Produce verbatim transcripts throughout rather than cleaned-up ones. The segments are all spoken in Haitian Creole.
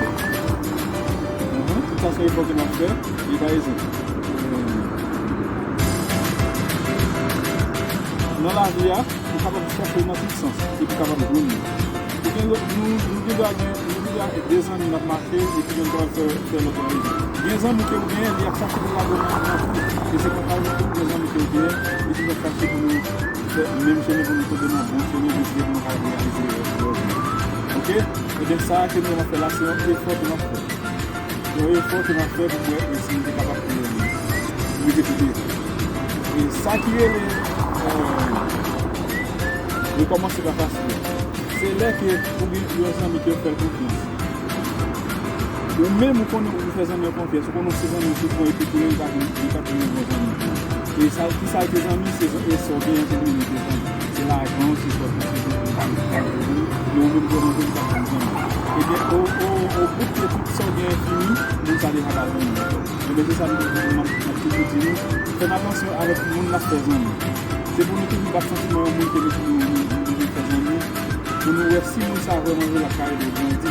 fè. Tout sa se yon efò ke m ap fè. E pa egzanp, nan lavi a, ou kapab chache nan tout sans epi w kapab jwenn li. Ou gen, nou, nou gen dwa gen, nou gen dwa gen de zanmi n ap mache epi youn kapab fè, fè lòt la rezon. Gen zanmi ke ou genyen, li ap chache pou l lage w nan, nan kou. E se konsa tou, gen zanmi ke ou genyen, li toujou ap chache pou nou fè menm chemen, pou nou tonbe nan bon chemen, pou nou ka reyalize rèv nou. Oke? Ebyen, sa ke nou ap fè la, se yon efò ke n ap fè. Yon efò ke m ap fè pou m wè si m te kapab rive kote. E sa ki rele rekòmanse pa fasil. Se lè ke ou gen yon zanmi ke w fè l konfyans. Ou menm ou konnen ou fè zanmi an konfyans, ou konnen se zanmi ou sou pwen epi kounye a li pa vin, li pa vin yon bon zanmi. E sa, ki sa l te zanmi, se sa w genyen, se li menm li te zanmi. Se lajan, se sa w posede, li pa vin zanmi. Men ou menm ou konnen ou pa vin zanmi. Ebyen, o, o, o bout ke tout sa w genyen fini, moun sa deja pa zanmi. Ebyen, se sa m, m, m, m ap toujou di nou. Fè n atansyon avèk moun n ap fè zanmi. Se pou nou toujou bat santiman yon moun ke nou, nou, nou, nou bezwen fè zanmi. Pou nou wè si moun sa vrèman vre l ap ka ede w grandi.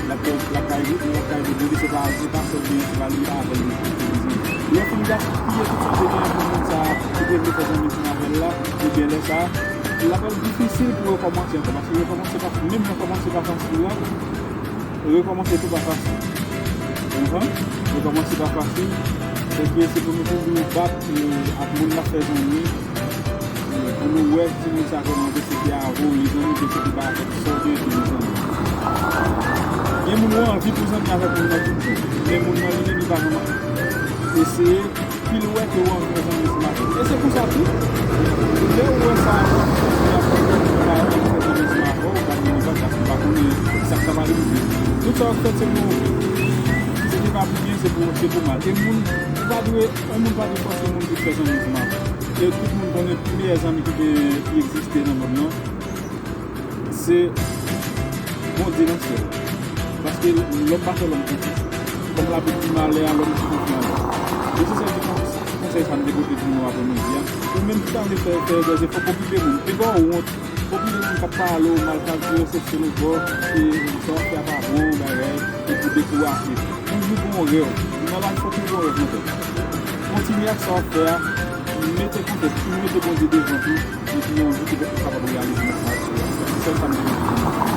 L ap ka, l ap ka ede, l ap ka ede w grandi, se pa, se pa sa w genyen, se pa li, avè l li bezwen. Lè w fin gaspiye tout sa w te genyen pou moun sa ki te vle fè zanmi ansanm avè l la, ebyen lè sa, l ap difisil pou w rekòmanse ankò. Paske rekòmanse pa, menm rekòmanse pa fasil la, rekòmanse tou pa fasil. Ou konprann? Rekòmanse pa fasil. Sèke se pou nou toujou bat, e, ak moun n ap fè zanmi. Pou nou wè si moun sa vrèman vre se te avè w li zanmi, oubyen se te pa avèk sa w genyen ke li zanmi. Gen moun ou anvi pou zanmi avèk moun nan tout bon, men moun nan li menm li pa janm eseye, pi l wè ke ou anvi fè zanmi ansanm avè l. E se konsa tou, lè ou wè sa, ou pa fè zanmi ansanm avè w, ou pa janm fè zanmi ansanm avè w, ou pa janm li pa, paske ou pa konnen sa k ta pral rive. Tout sa w ap fè se pou, se te pa pou byen, se pou, se pou mal. E moun, ou pa dwe, yon moun pa dwe fòse moun pou l fè zanmi ansanm avè w. E tout moun konnen pi meyè zanmi ki te, ki egziste nan mond lan, se Bondye nan syèl la. Paske lòm pa fè lòm konfyans. Kòm Labib di, malè a lòm ki konfye an lòm. E se sèl ti konsèy sa m te pote pou nou aprèmidi a. Ou menm ki ta vle fè, fè dèzefò, okipe moun. Te ba w wont, okipe moun k ap pale w mal, k ap di w se sou nou bò, e sa w ap fè a pa bon, bagay, epi dekouraje. Toujou gen yon rèv. Nan lavi, fò toujou gen yon rèv nan tèt. Kontinye ak sa w ap fè a, mete konfyans, mete Bondye devan tou, epi yon jou petèt ou kapab reyalize nan sa w ap fè a. Se sèl sa m te vle di.